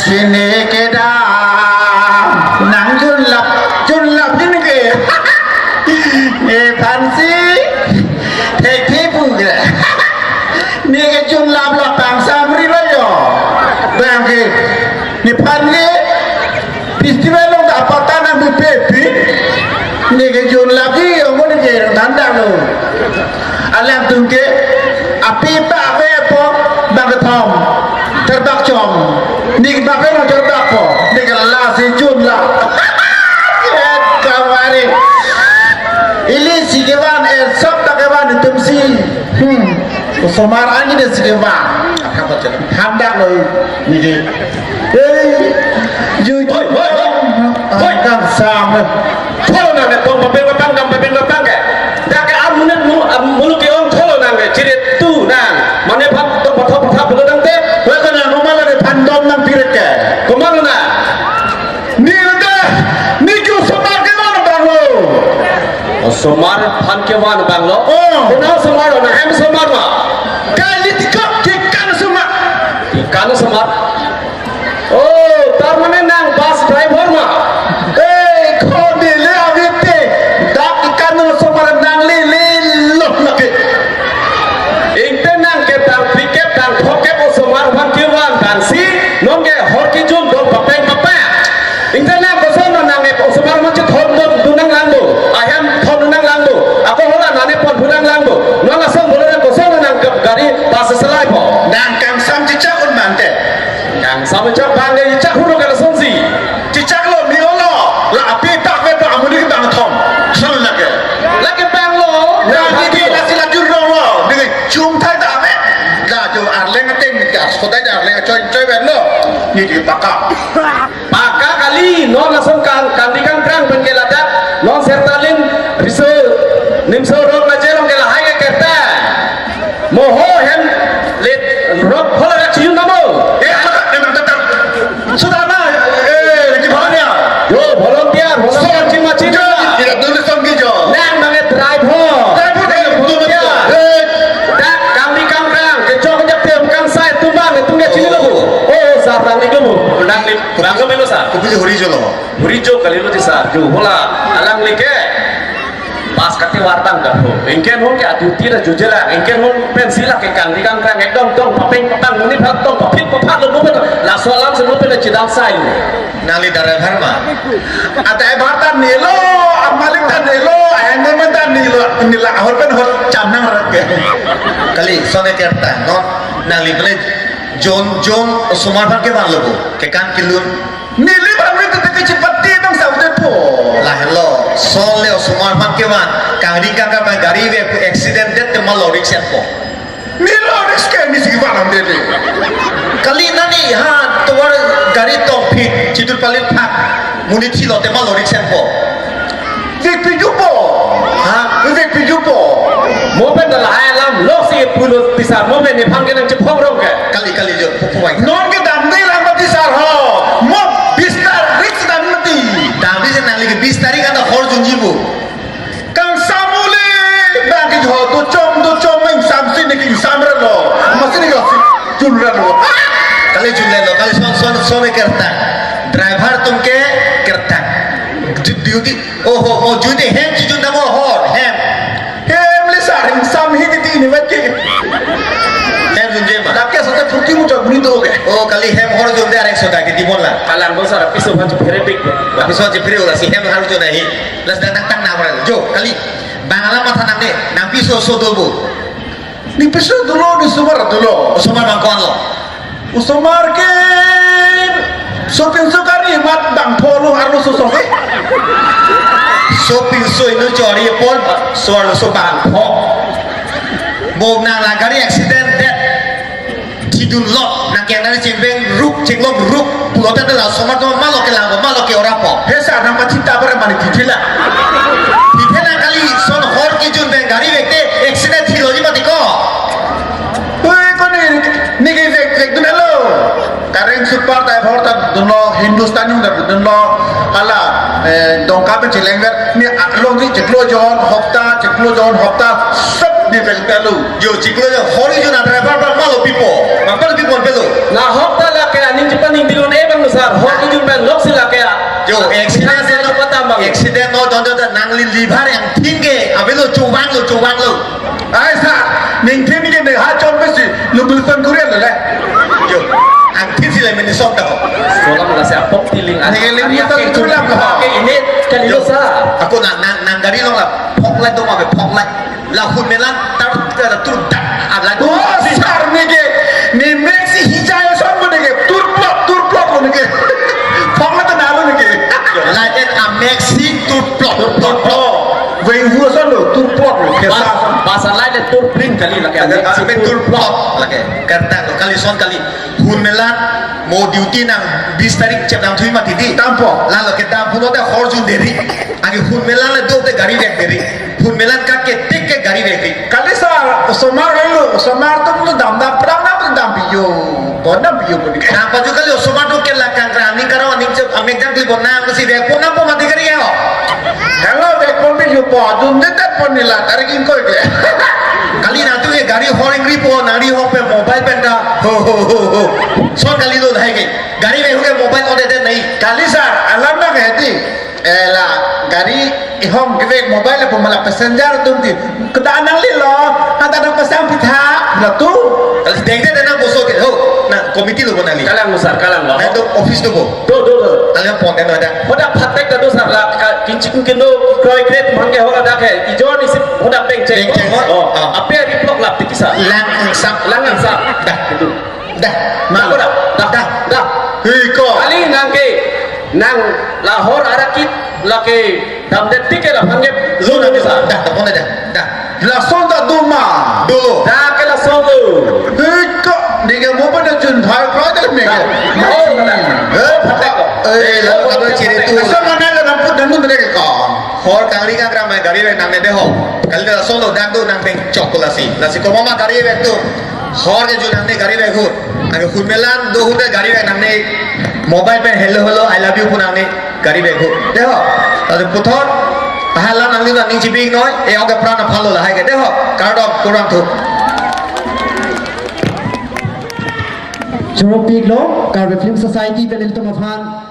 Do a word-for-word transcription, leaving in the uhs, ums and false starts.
Sini kedam nang junlap, junlap ini ke. Nephansi thekthe pu ke. Neke junlap la pangsamri lo yo. Bang ke, nephan ke festival along ta apatan nang bupe pi. Neke junlap ji yo, mo neke thandak lo. Alangtum ke api bak ve po, bak kethom, terbak chom. Neke bak ve no terbak po, neke lasi junlap. Kamari. Ilisi kevan, eh, sop ta kevan itum si. Hmm. Osomar ani de si kevan. Thandak lo neke. Hei, ju, ju. Hoi, hoi, hoi. Hoi. Kangsam. Tholo nang ne tong papeng papang, kam papeng papang ke. Dak ke amunan mu, am-, muluk ke-ong tholo nang ke, chirit tu nang. Mane phat tong pathap pathap pulo nang te. Wek ko nang rumah lagi phandom nang pirit ke. Komat lo nang? Ni nang te, ni ke osomar kevan abang lo. Osomar aphan kevan abang lo? Oh. Konat osomar lo, nang hem osomar ma? Kali tikap kekan osomar. Kekan osomar? Oh, tar mane nang bus driver ma? Eh, ko neli avete, dak kekan osomar nang lele lo lake. Ingte nang ke tang phlikep tang phokep osomar aphan kevan tangsi, non ke hor kejun dong papeng papeng. Ingte nang koson nang ke osomar aphan chethon dun nang lang do, ahem thon nang lang do, ako hola nane pon nang lang do. Non lason bolo nang koson nang ke gari bus selai po. Nang kangsam chichak un mante. Kangsam chichak bang ke chichak hulu ke lasonsi. Chichak lo, mi lo, la api tak ve pa amuni bang thom. Sun lake. Lake bang lo. La ni ke lasi la jun lo lo. Ni chum thai ta ve. La jo arleng ateng ni ka sodai da arleng choi choi ven lo. Ni di paka. Paka kali, non lason kang, kangdi kangkrang pen ke ladak, non Sertalin, Riso, Nimso Road na jelong ke lahai ke kerta. Moho hem let rok phola rak chiyun namo. Eh, anak, eh, anak, anak. Sudah na, eh, lagi mana ya? Yo, volunteer, volunteer, chin ma, chin ma. Tidak dulu song gijo. Nang manget driver. Driver, driver, betul, betul. Volunteer. Eh. Dak, kangdi kangkrang, kechok kechok tem kangsai tumbang, tung ke chini lo. Oh, sarang itu bu. Nang li, bang ke melo sa. Kopi huri jolo. Huri jo kali lo ti sar, jo hola, alangli ke. Pas kati wartang dah ho. Ingke non ke adu tira jo jela, ingke non pen sila ke kangdi kangkrang ekdom tong papeng papang muni phat tong papit paphat lo bukan. Laso alam se lo pen chidang sai. Nangli driver ma? Ada driver ta nilo, amalik ta nilo, ahem ta nilo, nila ahor pen hor chamnang rak ke. Kali, sone kerta, non, nangli bele jon, jon, osomar aphan kevan lo bo, kekan kelun. Neli bang neli tete kechipati nang sa ute po. Lahelo, son le osomar aphan kevan, kangdi kangkrang gari ve pu accident det te malo risk en po. Nilo risk ke nisi kevan nang dede. Kali nani ha tovar gari tong phit, chitur palit phak, muni thilo te malo risk en po. Vekpi jupo. Ha? Vekpi jupo. Mo pen dah lahai alam lo si pulo ti sar, mo pen nephan ke nang chephong rong ke. Kali, kali jo, pupu wai. Non ke damde lang mati sar ho. Mo bis tarik si dam mati. Damde si nangli ke bis tarik anta hor junji bu. Kangsam ule bang ke jo do chom, do chom meng samsi ne king samra lo. Masi ne lo si jun ra lo. Kali jun lo, kali son, son, son kerta. Driver atum ke kerta. Ju-, duty. Oho, mo jute hem chijun damo hor, hem. Hem le sar, hem sam hi kiti ni vet ke. Hem junje ma. Dak ke sote phuti mu chok ni do ke. Oh, kali hem hor junde arek soda kiti bon la. Kalang bo sar piso phan chuphere pik. Piso chuphere ula si hem hor jun ahi. Las dak dak tang na ora. Jo, kali. Bangla matha nang de, nang piso so do bo. Ni piso dolo, ni osomar dolo. Osomar bang ko-an lo? Osomar ke sopinso kari mat bang pho lo arlo so so ke. Sopinso inu chori pon, so arlo so bang pho. Bo nang la gari accident det. Chidun lo, nang keng nang chengbeng ruk, chenglok ruk. Pulote la osomar atum malo kelang, malo ke ora po. He sar nang machita bar mani thithela. Thithela kali son hor kejun pen gari vekte accident thilo ji mati ko. Oi, ko ni, ni ke vek, vek dun lo. Kareng super driver ta dun lo, Hindustan yung ta dun lo. Hala, eh, Dongka pen cheleng ver, ni along ni chiklo jon, hopta, chiklo jon, hopta, sab ni vek lo. Jo chiklo jon, hor kejun a driver bang malo pipo. Bang palo pipo pelo. Na hopta la ke aning chepaning bilun e bang Wanglo. Ai sir, ningthin ke ne ha chom pe si, lu bilson kurian le. Yo, angthin si le mini sok ta ho. Solam la si apok tiling. Neke le bilson kurian ho. Ke ini kali lo sir. Ako nang, nang, nang gari long la, phok la dong abe phok la. La hun melan tar, tar, tur dak, ala. Oh, sir, neke, ne mek si hijai son mo neke, tur plot, tur plot mo neke. Phok la ta na lo neke. Lajen amek si tur plot, tur plot. Veng hu ason lo, tur plot lo, kesa ason. Bas, bas alai le tur pring kali lake, amek si amek tur plot lake. Kerta lo kali son kali. Hun melan mo duty nang bis tarik chepdam thui mati di. Tampo. Lalo kedam pulote horjun deri. Anke hun melan le dote gari vek deri. Hun melan ka ketik ke gari vek deri. Kali sir, osomar lo, osomar atum lo dam dam pram dam dam piyo. Bon dam piyo pun ke. Nang paju kali osomar atum ke la kangkra aning karo aning chep amek jang kli bon nang si vek pon nang po mati kari ya. Hello, vek pon piyo po, dum de tat pon nila, tarik ingkoi ke. Kali nang tu ke gari hor ingri po, nang ri hor pe mobile pen ta. Ho, ho, ho, ho. Son kali lo lahai ke. Gari vek ke mobile on de nai. Kali sir, alam nang hedi. Eh, la gari ihom kevek mobile pu mala passenger atum ti. Kedo nang lilo, ada nang pasang pitha, la tu. Kali dengde de nang boso ke ho, na committee lo bo nang li. Kalang lo sir, kalang lo. Na tu office lo bo. Do, do, do. Kali pon de no ada. Hodak phatek ta do sir la, ka, kinchik kindo, kroi kret mangke hodak ke. Ijor ni sip hodak pengcheng. Pengcheng, oh. Oh, ah. Ape ari plok lap tiki sir. Lang angsak. Lang angsak. Dah. Itu. Dah, dah, malu. Dah, dah, dah. Hei, ko. Kali nang ke, nang lahor arakit lake damdet tik ke la phanggep. Lo na bisa. Dah, dah, pon dah, dah. Lason ta duma. Dulu. Dah ke lason tu. Hei, ko. Di ke mo pada jun bhai ko dah mega. Oh, dah. Eh, phatek ko. Eh, la, la, la, ciri tu. Lason mana la namput dan tu mereka ko. Hor kangri kangkra mai gari vek nangne de ho. Kali dah lason lo dak tu nang peng chok ko lasi. Lasi ko mama gari vek tu. Hor ke ju nangne gari vek hut. Anke hun melan do hut ke gari vek nangne mobile pen hello hello I love you pu nangne gari vek hut. De ho. Tadi puthot. Tahala nangli nang ning chibing noi. E oke pran aphan lo lahai ke. De ho. Kardom kurang thu. Choro pik lo, Karbi Film Society pen ilitum aphan.